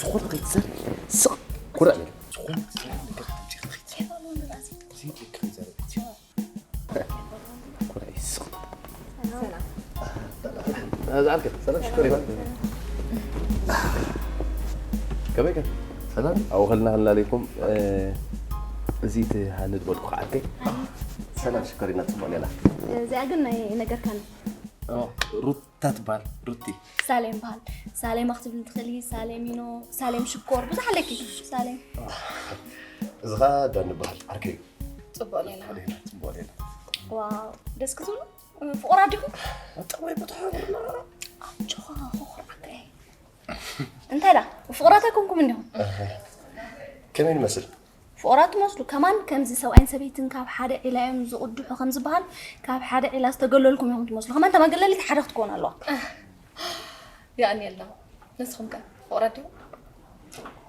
ዝኾነ ከይትዘር ስቕ ኩርዕ በል። ዝኾነ ትዘር ነገር ከምዚኻ ከይትዘር። ዘይትዘር ነገር። ኩርዕ ስቕ። ሰላም። ሰላም። ሰላም። ሰላም። ሰላም። ሽኮር ይበል። ከመይ ከ? ሰላም። ኣውኸልና ኣለና ኣለይኩም። እ፣ እዚ እቲ ሃኒ ዝበልኩ ዓርከይ። ሰላም ሽኮሪና፣ ጽቡቕ ሌላ። እዚኣ ግን ናይ ነገርካ ነው። ኦ፣ ሩታ ትበሃል፣ ሩቲ። ሳሌም በሃል። ሳሌም ክትብል ትኽእሊ፣ ሳሌም ኢኖ፣ ሳሌም ሽኮር፣ ብዙሕ ኣለኪ። ሳሌም። እዚ ኸኣ ዳኒ በሃል፣ ዓርከይ። ጽቡቕ ሌላ። ጽቡቕ ሌላ፣ ጽቡቕ ሌላ። ዋው፣ ደስ ክትብሉ። ፍቑራት ዲኹም? ኣንታ ወይ ብትሓብርና። ኣጆኻ፣ ኮኾርዓካ እየ። እንታይ ዳ? ፍቑራት ኣይኮንኩም እንዲኹም? ከመይ ንመስል? ፍቑራት ትመስሉ። ከማን ከምዚ ሰብኣይን ሰበይትን ካብ ሓደ ዒላ እዮም ዝቕድሑ ከም ዝበሃል፣ ካብ ሓደ ዒላ ዝተገለልኩም ኢኹም ትመስሉ። ከማን እታ መገለሊት ሓደ ክትኮን ኣለዋ። የቐንየልና። ንስኹም ከ ፍቑራት ዲኹም?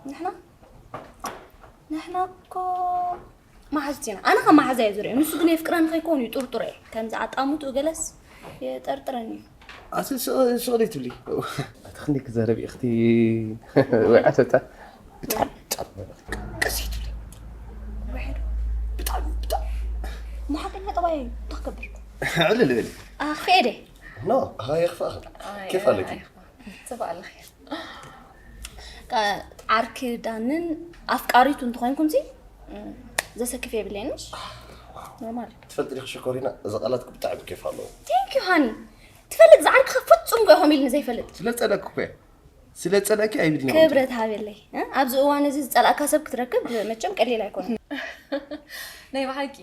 ንሕና? ንሕና እኮ መሓዙት ኢና። ኣነ ከም መሓዛ እየ ዝርእዮ። ንሱ ግን የፍቅረኒ ከይከውን እዩ ጥርጥር እየ። ከምዚ ኣጣምትኡ ገለስ የጠርጥረኒ እዩ። ኣቲ ስቕ-፣ ስቕ ዘይትብሊ? ኣቲ ክንደይ ክዛረብ ኢኽቲ ወይ ዓተታ? ብጣዕሚ፣ ብጣዕሚ። ቀስ ዘይትብሊ? ውሕድ። ብጣዕሚ፣ ብጣዕሚ። እሞ ሓቀኛ ጠባይ እንታይ ክገብር? ዕልል በሊ። ኣኽፊኤ ደ? ኖ፣ ኣኸ የኽፍኣኺ። ኣይ፣ ኬፍ ኣለኪ። ኣይ፣ ጽቡቕ ኣለኺ። ቃ-፣ ዓርኪ ዳንን ኣፍቃሪቱ እንተኾይንኩምሲ፣ እም፣ ዘሰክፍ የብለይን፣ ምሽ? ኖርማል። ትፈልጢ ዲኺ ሽኮሪና፣ እዚ ቃላትኪ ብጣዕሚ ኬፍ ኣለዎ። Thank you፣ ሃኒ። ትፈልጥ፣ ዝዓርክኻ ፍጹም እኮ ኢኹም ኢልኒ ዘይፈልጥ። ስለ ጸለእኩ እኮ እየ። ስለ ጸለእኪ ኣይብልኒ። ክብረት ሃበለይ። እ? ኣብዚ እዋን እዚ ዝጸላእካ ሰብ ክትረክብ መቸም ቀሊል ኣይኮነን። ናይ ብሓቂ፣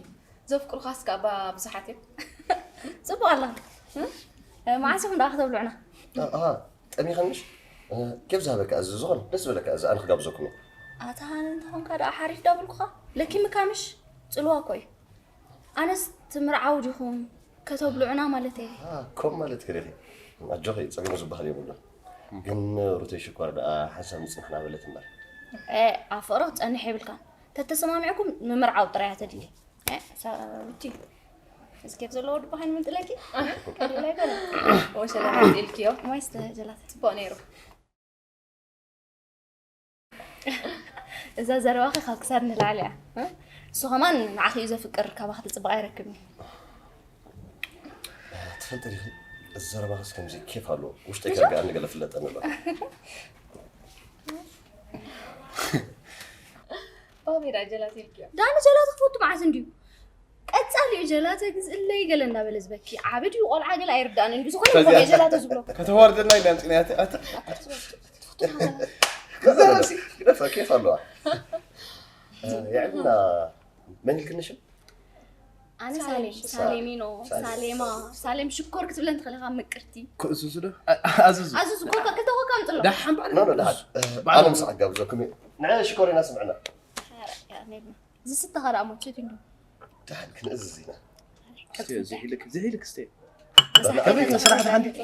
ዘፍቅሩኻስ ከኣ ባ ብዙሓት እዮም። ጽቡቕ ኣላ። እ? መዓስ ኢኹም ደኣ ከተብልዑና? ኣ-፣ ኣሃ። ጠሚኻንሽ? እ፣ ኬፍ ዝሃበካ እዚ ዝኾነ ደስ ዝበለካ እዚ ኣነ ክጋብዘኩም እየ። ኣታ ሃኒ እንተኾንካ ደኣ ሓሪፍ ዳበልኩኻ። ለኪምካ ምሽ? ጽልዋ እኮ እዩ። ኣነስ ትምርዓው ዲኹም? ከተብልዑና ማለተይ። ኣ፣ ከም ማለት ከ ዲኺ? ኣጆኺ፣ ጸገም ዝበሃል የብሉን። ግን ሩተይ ሽኮር ደኣ ሓንሳብ ንጽንሕና በለት እምበር። ኤ፣ ኣብ ፍቕሪ ክትጸንሕ የብልካን። ተተሰማሚዕኩም ምምርዓው ጥራይ እያ ተድሊ። እ፣ ሳሩቲ፣ እዚ ኬፍ ዘለዎ ድባኻ ንምንጥለኪ? ቀሊል ኣይኮነን። ወሸላ ኢልክዮ። ማይ ስተ ጀላት። ጽቡቕ ነይሩ። እዛ ዘረባኺ ካብ ክሳድ ንላዕሊ እያ። እ? እሱ ከማን ንዓኺ እዩ ዘፍቅር፣ ካባኺ ትጽብቕ ኣይረክብን እዩ። ትፈልጢ ዲኺ፣ እዚ ዘረባኽስ ከምዚ ኬፍ ኣለዎ። ውሽጠይ ከርግኣኒ ገለ ፍለጠኒ ኣሎ። ባቤራ ጀላቶ ኢልክዮ። ዳኒ ጀላቶ ክፈቱ መዓስ እንድዩ? ቀጻሊ እዩ ጀላቶ ግዝእለይ ገለ እንዳበለ ዝበኪ። ዓቢ ድዩ ቆልዓ ገለ ኣይርዳእን እንድዩ። ዝኾነ ከዚኣ ይኾነ ጀላቶ ዝብሎ። ከተዋርደና ኢላ ኣምጺናያ እተ-፣ ኣተ-፣ ኣተ-፣ ትፈቱ ጀላቶ። ከዛ ግደፋ፣ ኬፍ ኣለዋ። የዕልና መን ኢልክኒ ሽም? ኣነ ሳሌም፣ ሳሌም። ሳሌሚኖ፣ ሳሌም። ሳሌማ፣ ሳሌም ሽኮር ክትብለን ትኽእል ኢኻ ምቅርቲ። ክእዝዙ ዶ? ኣ-፣ ኣዝዙ። ኣዝዙ፣ ኮካ፣ ክልተ ኮካ ኣምጽሎ። ደሓን በል። ኖ፣ ኖ፣ ደሓን። እ፣ ባዕሉ ኣነ ምሳሕ ጋብዘኩም እየ። ንዐ ሽኮር ኢና ስምዕና። ኧረ፣ ያ፣ ነይርና። ዝስተ ኸኣ ደኣ ሞት ሰትዩ እንዶ። ደሓን ክንእዝዝ ኢና። እስቲ፣ እዚ ሒልክ፣ እዚ ሒልክ እስቲ። ከመይ ከ ስራሕ ደሓን ድዩ?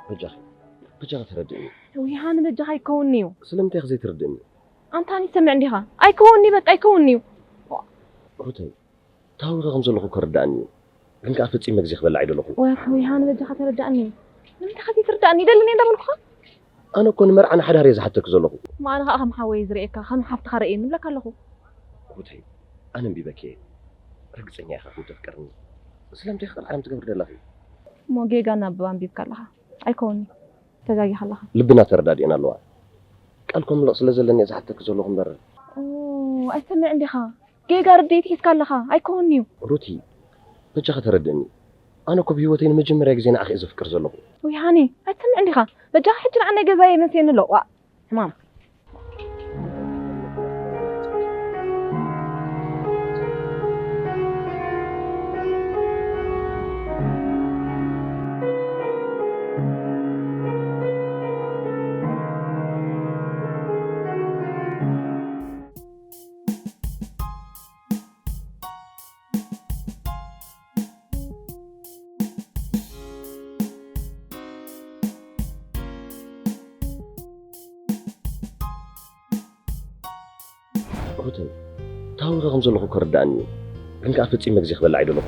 በጃኺ፣ በጃኺ ተረድእኒ። ውይ ሃኒ፣ በጃኻ ኣይከውንን'ዩ። ስለምንታይ ኢኺ ዘይትርድእኒ? ኣንታ ሃኒ ትሰምዕ እንዲኻ? ኣይከውንን'ዩ፣ በቃ ኣይከውንን'ዩ። ሩተይ፣ ታዊኸ ከም ዘለኹ እኮ ርድኣኒ እዩ። ግን ከኣ ፈጺመ ግዜ ክበልዕ ኣይደለኹን። ወይ፣ ወይ ሃኒ፣ በጃኻ ተረድኣኒ። ንምንታይ ኢኻ ዘይትርድኣኒ? ይደልኒ እንዳበልኩኻ? ኣነ እኮ ንመርዓ ንሓዳር እየ ዝሓተኪ ዘለኹ። እሞ ኣነ ኸኣ ከም ሓወይ ዝርእየካ፣ ከም ሓፍትኻ ርእየኒ እብለካ ኣለኹ። ሩተይ፣ ኣነ ኣንቢበኪ እየ። ርግጸኛ ኢኻ ከም ተፍቅርኒ። ስለምንታይ ኢኺ ቀልዓለም ትገብሪ ዘለኺ? እሞ ጌጋ ናብ ኣንቢብካ ኣለኻ። ኣይከውንን'ዩ። ተጋጊኻ ኣለኻ። ልብና ተረዳዲእና ኣለዋ። ቃል ከምልቕ ስለ ዘለኒ እየ ዝሓተኪ ዘለኹ እምበር። ኦ፣ ኣይትሰምዕን ዲኻ? ጌጋ ርድኢት ሒዝካ ኣለኻ። ኣይከውንን'ዩ። ሩቲ፣ በጃኺ ተረድእኒ። ኣነ እኮ ብህይወተይ ንመጀመርያ ግዜ ንዓኺ እየ ዘፍቅር ዘለኹ። ውይ ሃኒ፣ ኣይትሰምዕን ዲኻ? በጃኻ ሕጂ ንዓናይ ገዛይ መሲየኒ ኣሎ። ዋእ፣ ሕማም። ሩተይ፣ ታዊኸ ከም ዘለኹ እኮ ርድኣኒ እዩ። ግን ከኣ ፈጺመ ግዜ ክበልዕ ኣይደለኹ።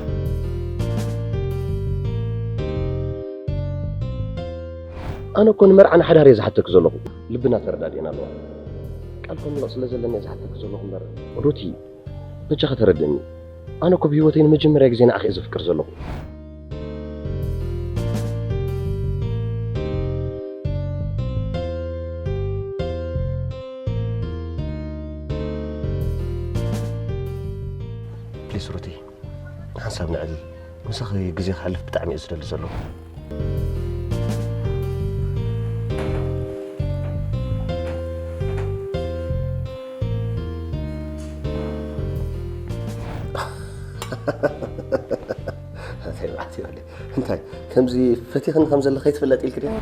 ኣነ እኮ ንመርዓ ንሓዳር እየ ዝሓተኪ ዘለኹ። ልብና ተረዳዲእና ኣለዋ። ቃል ከምልቕ ስለ ዘለኒ እየ ዝሓተኪ ዘለኹ እምበር። ሩቲ፣ በጃኺ ተረድእኒ። ኣነ እኮ ብህይወተይ ንመጀመርያ ግዜ ንዓኺ እየ ዘፍቅር ዘለኹ። ፕሊስ ሩቲ፣ ንሓንሳብ ንዕልል። ምሳኺ ግዜ ከሕልፍ ብጣዕሚ እየ ዝደሊ ዘለኹ። እንታይ መዓት ይበለ? እንታይ ከምዚ ፈቲኽኒ ከም ዘለኺ ከይትፍለጥ ኢልኪ ድያ?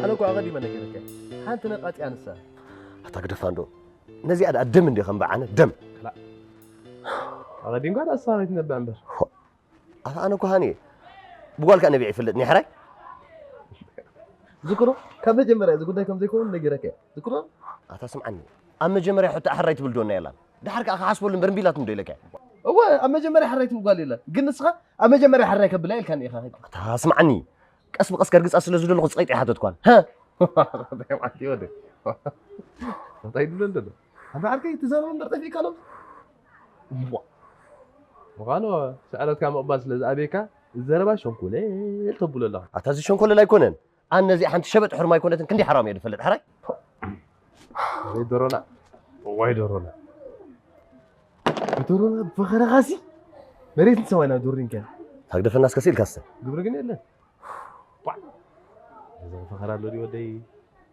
ኣነ እኮ ኣቐዲመ ነገረካ። ሓንቲ ነቃጽያ ንሳ። ኣታ ግደፋ እንዶ። ነዚኣ ደኣ ደም እንዲ ከም በዓነ ደም። ክላእ። ኣቐዲምካ ደኣ ዝሰማመይት ነባ እምበር። ኣታ ኣነ እኮ ሃኒ ብጓልካ ነቢዕ ይፍለጥ ኒ ሕራይ። ዝክሮ ካብ መጀመርያ እዚ ጉዳይ ከም ዘይከውን ነጊረካ እየ። ዝክሮ ኣታ ስምዓኒ። ኣብ መጀመርያ ሕቶ ኣሕራይ ትብል ዶና የላን። ድሓር ከኣ ክሓስበሉ እምበር እምቢ ኢላትኒ ዶ ኢለካ እየ። እወ ኣብ መጀመርያ ሕራይ ትብል ጓል የላን። ግን ንስኻ ኣብ መጀመርያ ሕራይ ከብላ ኢልካኒ ኢኻ። ኣታ ስምዓኒ። ቀስ ብቐስ ከርግጻ ስለ ዝደለኹ ጸይጠ ኣይሓተትኳን። ሃ? እንታይ ማለት እዩ ወደ? እንታይ ይብሎ እንደሎ? ኣንታ ዓርከይ ትዛረብ እምበር ጠፊእካ ኣሎ። ዋ። ምዃኑ ስዕረትካ ምቕባል ስለ ዝኣበየካ፣ እዚ ዘረባ ሸንኮለል ተብሎ ኣለኻ። ኣታ እዚ ሸንኮለል ኣይኮነን። ኣነ ነዚኣ ሓንቲ ሸበጥ ሕርማ ኣይኮነትን፣ ክንደይ ሓራም እየ ዝፈልጥ፣ ሕራይ? ወይ ዶሮና፣ ወይ ዶሮና። ዶሮና ብፈኸራኻሲ መሬትን ሰማይን ኣብ ዶሪንካ። ታግደፈና እስከ ሲልካስተ። ግብሪ ግን የለን። ቧዕ! እዚ ፈኸራ ኣሎ ድዩ ወደይ?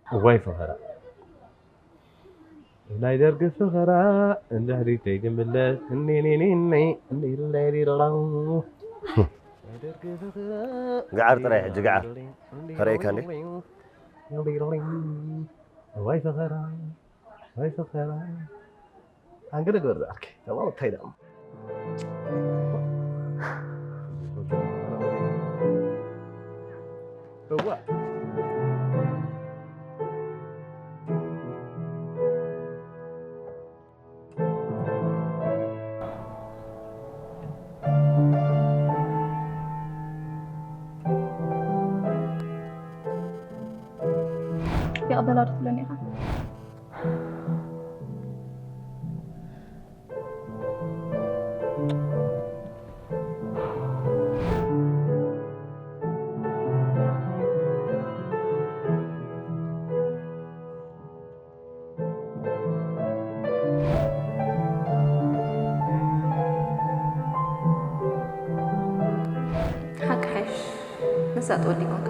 እዋይ ፈኸራ። ናይ ደርጊ ፈኸራ እንድሕሪተይ ክምለስ፣ እኔኔኔኔ፣ እኔሌሌሎ። ናይ ደርጊ ፈኸራ፣ ገዓር ጥራይ ሕጂ፣ ገዓር። ከርእየካ እንዴ? እዋይ ፈኸራ። ኣይፈኸራ። ኣንገደ ገበር ዝኣርኪ። ተማው እንታይ ደኣ? እዋ። ይቕበላ ዶ ትብለኒ ኢኻ? ሓቂ ሓይሽ፣ መሳጥ ወዲ ኮንካ።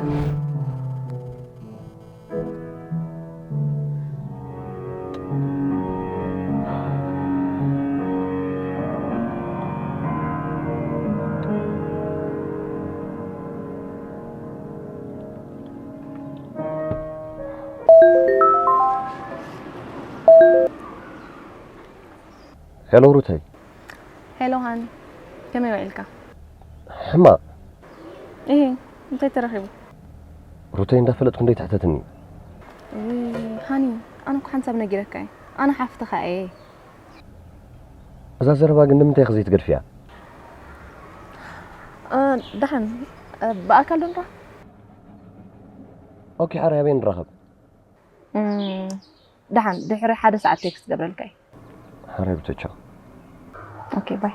ሄሎ ሩተይ። ሄሎ ሃኒ፣ ከመይ ውዒልካ? ሕማቕ። እሂ፣ እንታይ ተረኺቡ? ሩተይ እንዳፈለጥኩ እንዴት ትሕተትኒ? እይ፣ ሃኒ፣ ኣነ እኮ ሓንሳብ ነጊረካ እየ። ኣነ ሓፍትኻ እየ። እዛ ዘረባ ግን ንምንታይ ኢኺ ዘይትገድፍያ? እ፣ ደሓን፣ እ፣ ብኣካል ዶ ንራኸብ? ኦኬ፣ ሓራይ ኣበይ ንራኸብ? እም፣ ደሓን፣ ድሕሪ ሓደ ሰዓት ቴክስት ክገብረልካ እየ። ሓራይ ብተቻው። ኦኬ፣ ባይ።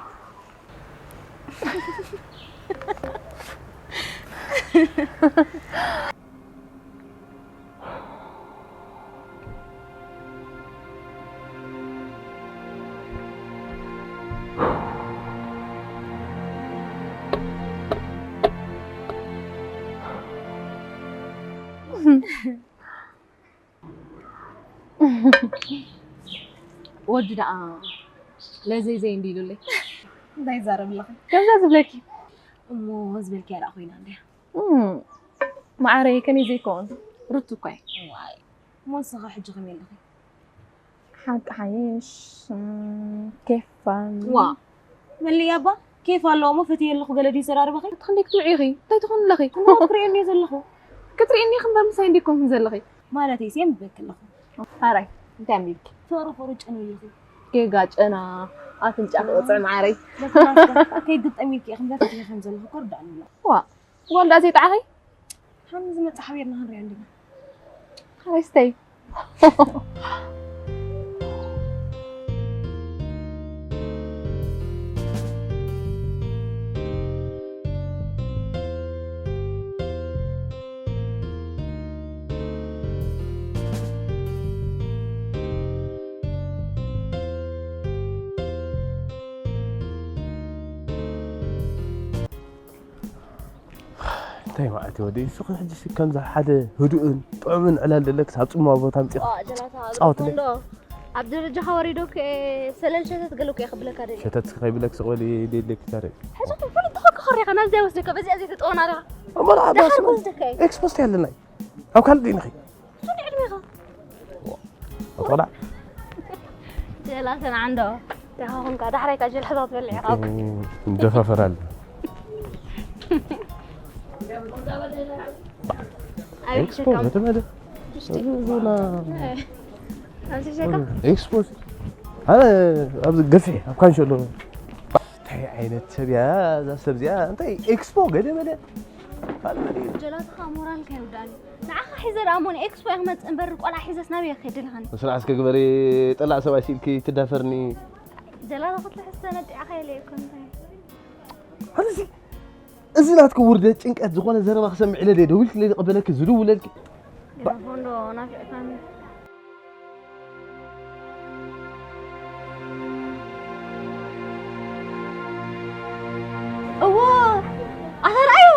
ወዲ ደኣ ለዘይ ዘይ እንዲ ኢሉለይ። እንታይ ይዛረብ ኣለኺ? ከምዛ ዝብለኪ። እሞ ዝበልክያ ደኣ ኮይና እንድያ። እም፣ መዓረይ ከመይ ዘይከውን? ርቱ እኳ እየ። ዋይ፣ እሞ ንስኻ ሕጂ ከመይ ኣለኺ? ሓቂ ሓይሽ፣ እም፣ ኬፋን። ዋ፣ መለያ እባ። ኬፍ ኣለዎ እሞ ፈትየ ኣለኹ ገለ ድዩ ዘራርበኺ? ኣቲ ክንደይ ክትውዒ ኢኺ? እንታይ ትኾኒ ኣለኺ? እሞ ክትሪእኒ እየ ዘለኹ። ክትሪእኒ እየ እምበር ምሳይ እንድዩ ኮንኩ ዘለኺ። ማለተይ ሲ ኣንቢበኪ ኣለኹ። ሓራይ፣ እንታይ ኣንቢብኪ? ፍቕሪ ፍቕሪ ጨንዩ ኣለኹ። ጌጋ ጨና ኣፍንጫ ክቕፅዕ መዓረይ። በተናስካ ከይግጠም ኢልኪ ኢኺ እምበር ፈትየ ከም ዘለኹ እኮ ርዳእኒ ኣሎ። ዋእ፣ ጓል ደኣ ዘይጠዓኺ? ሓሚ ዝመጽእ ሓቢርና ክንሪኦ እንዲና። ሓረስተይ። እንታይ ማለት እዩ ወደይ? ንስኺ ሕጂ ሲ ከምዛ ሓደ ህዱእን ጥዑምን ዕላል ደለክስ ኣብ ጽምዋ ቦታ ኣምጺኻ ዋ፣ ጀላታ፣ ኣብ ጻወት ለ- ኮንዶ፣ ኣብ ደረጃኻ ወሪዶ እኮ እየ፣ ሰለል ሸተት ገለ እኮ እየ ክብለካ ደልየ። ሸተት እስኪ ከይብለክ ስቕ በሊ ደለክ ታረ። ሕጂ እኮ ፍሉጥ እኮ ክኸሪኻ ናብዚኣ ወስደካ፣ በዚኣ ዘይትጠወና ዲኻ? ኣማራ ደሓር ዓባስ እኮ ወስደካ እየ። ኤክስፖስት ያለናይ። ኣብ ካልእ ዲንኺ? እሱ ዕድሜኻ። ቆልዓ ጀላሰን ዓንዶ ደኻ ኹንካ ዳሕራይ ካጀል ሕዛ ትበልዕ ኢኻ። ደፋፈራል ኣቤት ሸካም ተመደ ኣብዚ ሸካ ኤክስፖዝ ኣነ ኣብዚ ገፊሕ ኣብ ካንሸሎ እንታይ ዓይነት ሰብ እያ እዛ ሰብ እዚኣ እንታይ ኤክስፖ ገለ መለ ካልእ መለ እዩ ጀላትኻ ሞራልካ ይውዳእኒ ንዓኻ ሒዘ ደኣ እሞ ንኤክስፖ እየ ክመፅእ እምበር ቆልዓ ሒዘስ ናበይ እየ ክኸይድ ደለኻኒ ስርዓት እስከ ግበሪ ጠላዕ ሰብኣይ ሲልኪ ትዳፈርኒ ጀላታ ክትልሕስ ተነጢዕኻ ኢለ እኮ እንታይ ኣነዚ እዚ ናትኪ ውርደት ጭንቀት ዝኾነ ዘረባ ክሰምዕ ኢለ ደይ ደው ኢልኪ ለይ ዝቕበለኪ ዝድውለልኪ ቴሌፎን ዶ ናፊዕካኒ እዎ ኣታ ርኣዩ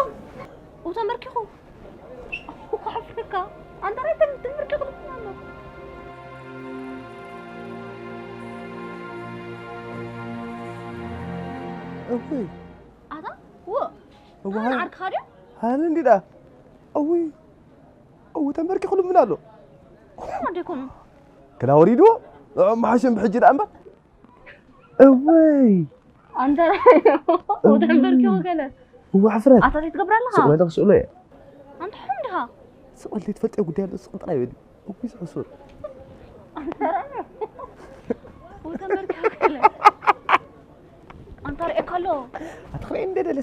እው ተንበርኪኹ እኮ ሓፍረካ ኣንታ ርኣይ ተንበርኪኹ ልኩ ኣሎ እወይ ኣታ እዎ እወ ዓርክኻ ድዮ ሃለ እንዲዳ እውይ እው ተንበርኪኹ ልምን ኣሎ ኣዴኮኑ ክላ ወሪድዎ ንዕኦም መሓሸም ብሕጂ ደኣ እምበር እወይ ኣንተ ተንበርኪኹ ገለ እወ ሕፍረት ኣታ ዘይትገብር ኣለኻ ስቕ በለ ክስእሎ እየ ኣንተ ሕም ድኻ ስቕ በለ ትፈልጥዮ ጉዳይ ኣሎ ስቕ ጥራይ በሊ እኩይ ዝሕሱር ተንበርኪኹ ገለ ኣንተ ርእየካ ኣሎ ኣትኽረይ እንደ ደለ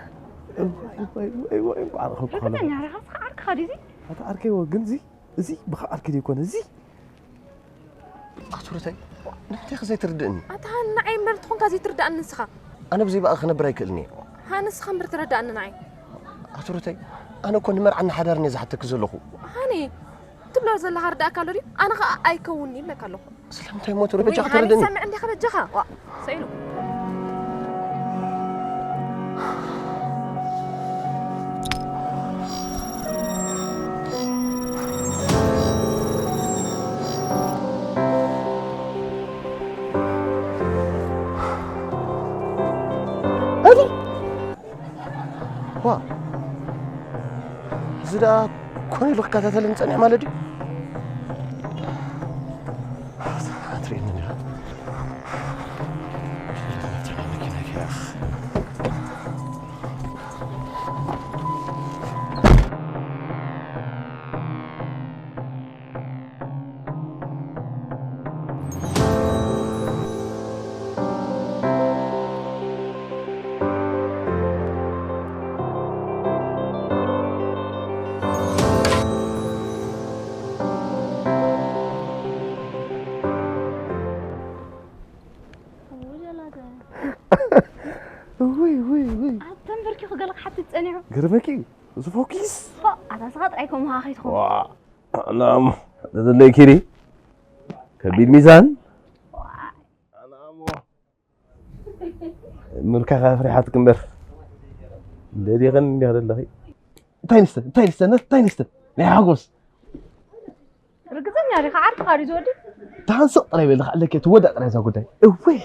እዋይ እዋይ እዋይ እዋይ እንኳዕ ረኸብኩ ከሎ ርግፀኛ ዲኻ ስኻ ዓርክኻ ድዩ እዚ ኣታ ዓርከይ ወ ግን እዚ እዚ ብኻ ዓርኪ ዘይኮነ እዚ ኣቱርተይ ንምንታይ ኸ ዘይትርድእኒ ኣታ ንዓይ እምበር ትኾንካ ዘይትርድኣኒ ንስኻ ኣነ ብዘይ ብኣ ክነብር ኣይክእልን እየ ሃ ንስኻ እምበር ትረዳእኒ ንዓይ ኣቱርተይ ኣነ እኮ ንመርዓና ሓዳርን እየ ዝሓተኪ ዘለኹ ሃኒ ትብሎ ዘለኻ ርዳእካ ኣሎ ድዩ ኣነ ኸዓ ኣይከውንን ይብለካ ኣለኹ ስለምንታይ ሞት ርብጃ ክትርድእኒ ሰምዕ እንዲኻ በጃኻ ዋ ሰኢሉ ዋ እዚ ደኣ ኮነ ኢሉ ክከታተልን ጸኒሕ ማለት ድዩ ኣትርእየኒ ዲኻ ውይ ውይ ውይ ኣተንበርኪ ክገለ ክሓትት ጸኒሑ ገርመኪ እዩ እዚ ፎኪስ ኣታ ስኻ ጥራይ ከምኡ ከይትኸውን ናም ዘዘለይ ኪሪ ከቢድ ሚዛን ምልካኻ ፍሪሓትክ እምበር ደሊኽን እንዲኽ ዘለኺ እንታይ ንስተ እንታይ ንስተ እንታይ ንስተ ናይ ሓጎስ ርግፀኛ ዲኻ ዓርክኻ ድዩ ዝወዲ ተሃንስቕ ጥራይ በልኻ ኣለከ ትወዳእ ጥራይ እዛ ጉዳይ እወይ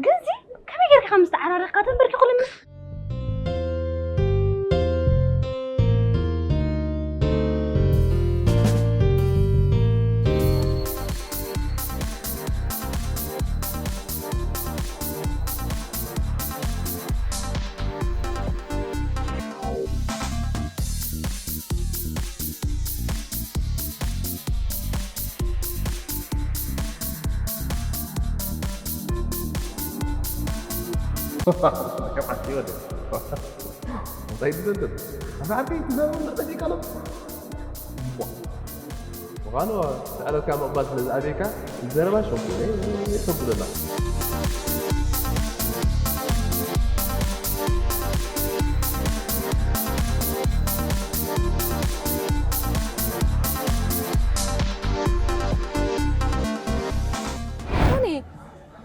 ግንዚ ከመይ ጌርካ ከም ዝተዓራረኽካ ተንበርኪኹ ልምስ ከም ዓዲ ወደ እንታይ ይደንደን? ኣብ ዓዲ ትዛረቡ እንዳጠፊእካ ሎም። ምዃኑ ስዕረትካ ምቕባል ስለ ዝኣበየካ፣ ዘረባ ሸጉለ የሸጉለና። ዮኒ፣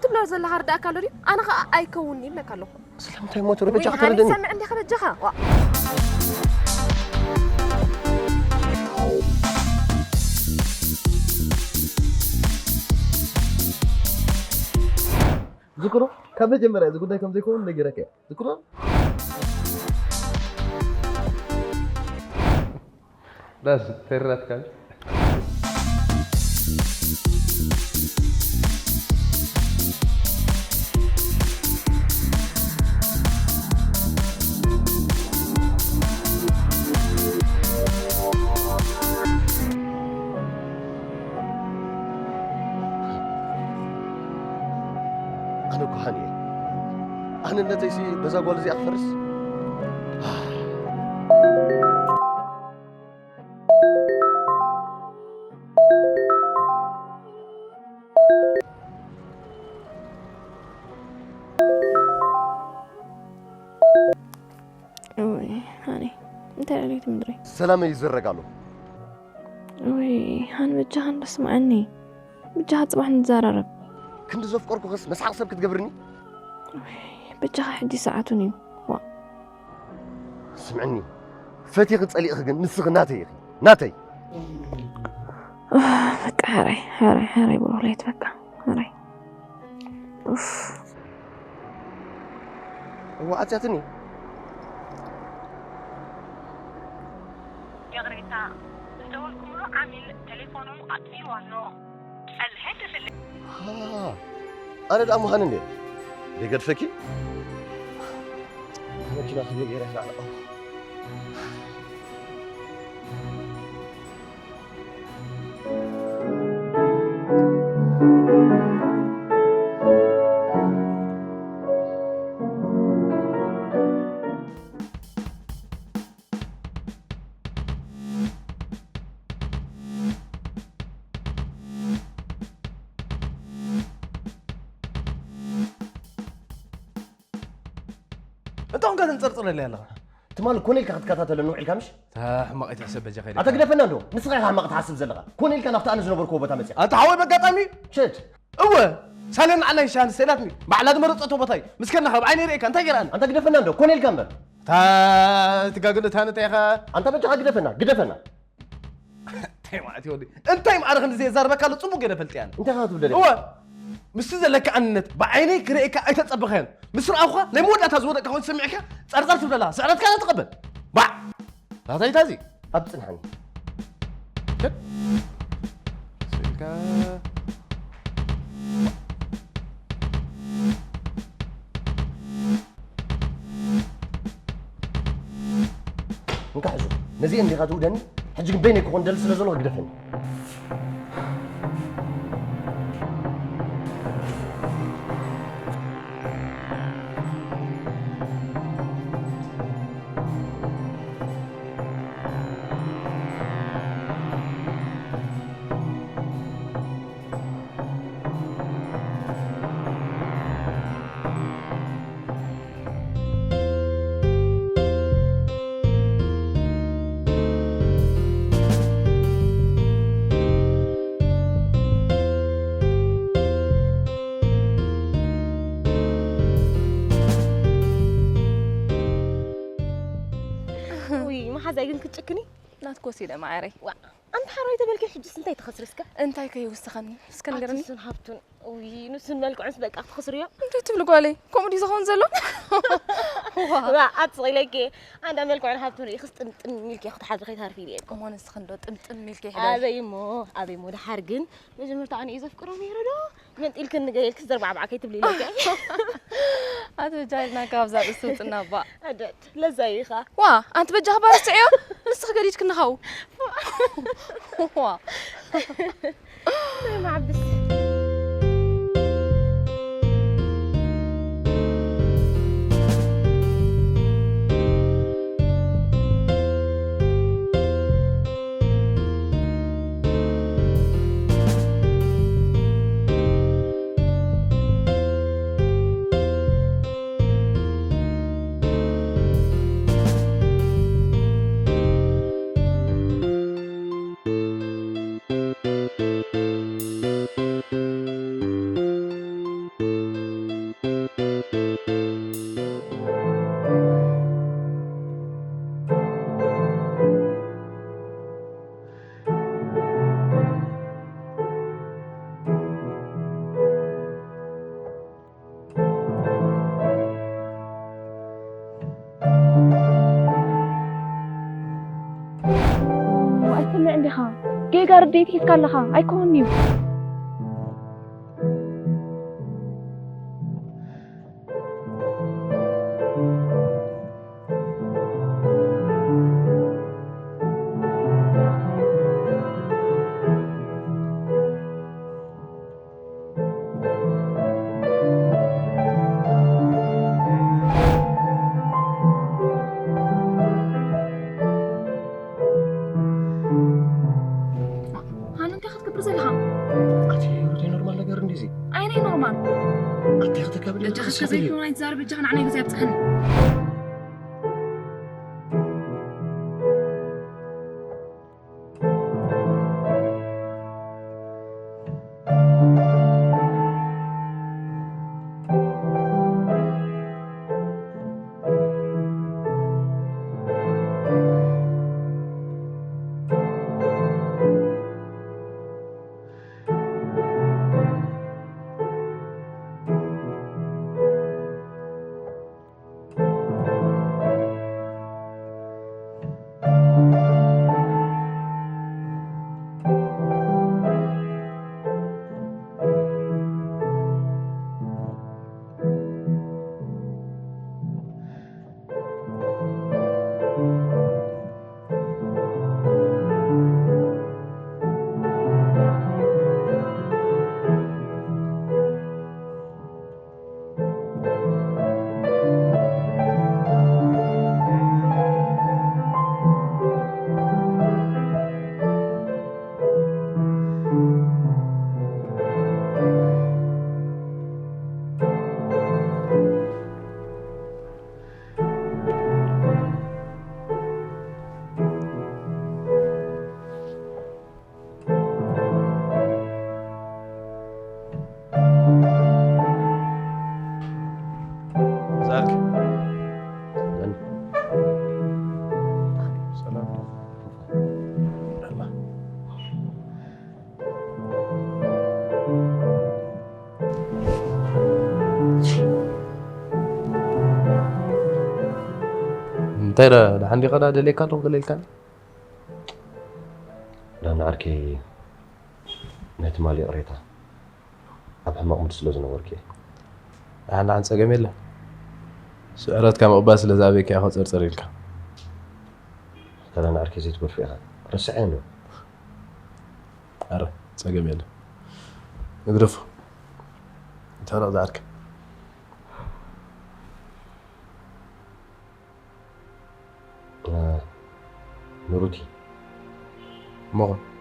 ትብሎ ዘለኻ ርዳእካ ኣሎ ድዩ? ኣነ ኸኣ ኣይከውንን ይብለካ ኣለኹ። ስለምንታይ ሞተር በጃኻ ውይ፣ ሃኒ፣ ተረድእኒ? ሰምዕ እንዲኻ በጃኻ። ዋ። ዝክሮ፣ ካብ መጀመርያ እዚ ጉዳይ ከም ዘይከውን ነጊረካ እየ። ዝክሮ? ዳስ ተረዳትካ? ኣነ እኮ ሃኒ እየ። ኣነነተይሲ በዛ ጓል እዚኣ ክፈርስ? እውይ፣ ሃኒ፣ እንታይ ኣልዩ እቲ ምድሪ? ሰላመይ ይዝረግ ኣሎ። እውይ፣ ሃኒ፣ በጃኻ እንዶ ስምዓኒ። በጃኻ ጽባሕ ንዘራረብ። ክንዲ ዘፍቀርኩኸስ መስሓቕ ሰብ ክትገብርኒ? እውይ፣ በጃኻ ሕጂ ሰዓቱን እዩ። ዋ። ስምዕኒ፣ ፈቲኺ ጸሊእኺ ግን ንስኺ ናተይ ኢኺ። ናተይ። ኡፍ፣ በቃ ሕራይ፣ ሕራይ፣ ሕራይ ብሩኽ ለይቲ በቃ፣ ሕራይ። ኡፍ። እዋ፣ ኣትያትኒ። ይቕሬታ፣ ዝደወልኩምሉ ዓሚል ቴሌፎኑ ኣጥፊእዎ ኣሎ። ጸንሐ ክፍል። ሃ፣ ኣነ ደኣ ምዃን እንዴ? ደይገድፈኪ? መኪና ክብል ገይረ ይኽላዕለኹ። እንታውን ከ ተንጸርጽረለይ ኣለኻ? ትማሊ ኮነ ኢልካ ክትከታተለኒ ውዒልካ ምሽ? እታ ሕማቕ ኣይትሕሰብ በጃኻ ኢለ። ኣታ ግደፈና እንዶ፣ ንስኻ ኢኻ ሕማቕ ትሓስብ ዘለኻ። ኮነ ኢልካ ናብቲ ኣነ ዝነበርኩዎ ቦታ መጺኻ። ኣታ ሓወይ በጋጣሚ ሽት። እወ፣ ሳልዮን ንዓና ይሻሃን ሰኢላትኒ። ባዕላ ዝመረጸቶ ቦታ እዩ። ምስ ከናኻ ብዓይነይ ርእየካ እንታይ ገይራኒ? ኣንታ ግደፈና እንዶ፣ ኮነ ኢልካ እምበር። እታ ትጋግን እታ ንታይ ኢኻ? ኣንታ በጃኻ ግደፈና፣ ግደፈና። እንታይ ማለት እዩ ወዲ? እንታይ ማዕረ ክንዲ ዘየዛርበካ ኣሎ ጽቡቅ ገለ ፈልጥ ያለ። እንታይ ካብ ትብለኒ? እወ፣ ምስቲ ዘለካ ኣንነት ብዓይነይ ክርእየካ ኣይተጸበኸን። ምስ ረኣኹኻ ናይ መወዳእታ ዝወደቅካ ኮይኑ ተሰሚዕካ ጸርጸር ትብለላ። ስዕረትካ ተቐበል። ባዕ! ታታይታ እዚ ኣብ ጽንሓኒ። ከድ። ስልካ። እንካ ሕዞ። ነዚኤን ዲኻ ትውደኒ? ሕጂ ግን በይነይ ክኾን ደሊ ስለ ዘለኹ ግደፈኒ። ውይ፣ መሓዛይ ግን ክትጭክኒ? ናትኪ ወሲደ፣ ማዓረይ። ዋ፣ ኣንቲ ሓራይ ተበልኪ፣ ሕጅስ እንታይ ትኸስሪ እስከ? እንታይ ከይውስኸኒ? እስከ ንገርኒ። ኣቲ ሱን ሃብቱን፣ ውይ፣ ንሱን መልክዑንስ በቃ ክትኸስርዮ። እንታይ ትብሊ ጓለይ? ከምኡ ድዩ ዝኸውን ዘሎ? ዋ። ዋ፣ ኣትስቕ ኢለኪ። ኣንዳ መልክዑን ሃብቱን ርኢኽስ ጥምጥም ኢልኪ ክትሓድሪ ከይትሃርፊ ኢለ እኮ። እሞ ንስኺ እንዶ ጥምጥም ኢልኪ ይሕደር። ኣበይ እሞ፣ ኣበይ እሞ፣ ደሓር ግን መጀመርታ ኣነ እየ ዘፍቅሮ ነይረ ዶ? መንጢልክኒ ገለ ኢልክስ ዘርባዕባዕ ከይትብሊ ኢለኪ። ኣቲ በጃ ኢልና ካብዛ ርእሲ ውፅና እባ። ኣደት፣ ለዛ እዩ ኢኻ። ዋ፣ ኣንቲ በጃኺ ባር ስዕዮ፣ ንስኺ ገዲድክኒ ኻው። ዋ። ናይ ማዕብስ። ርድኢት ሒዝካ ኣለኻ ኣይኮን እዩ። ሃኑ እንታይ ክትገብር ዘለኻ? ኣቲ ሩተይ ኖርማል ነገር እንዲዚ። ኣይ ናይ ኖርማል። ኣቲ ክትከብል እጃ ክትከዘይኮ ናይ ትዛረብ እጃ ንዓና ግዜ ኣብፅሐኒ። እንታይ ደ ደሓን ዲኻ? ዳ ደልየካ ኣለኹ፣ ደልየልካ። ዳና ዓርከይ፣ ናይ ትማሊ ይቕሬታ፣ ኣብ ሕማቕ ሙድ ስለ ዝነበርኩ እየ። ደሓን ደሓን፣ ጸገም የለን። ስዕረትካ ምቕባል ስለ ዝኣበየካ እየ ጸርጸር ኢልካ። ዳና ዓርከይ፣ ዘይትገድፎ ኢኻ። ረስዐ እንዶ። ኣረ፣ ጸገም የለን። ንግደፎ። እንታይ ደኣ ዝዓርከ? እ፣ ንሩቲ። እሞ ኸ?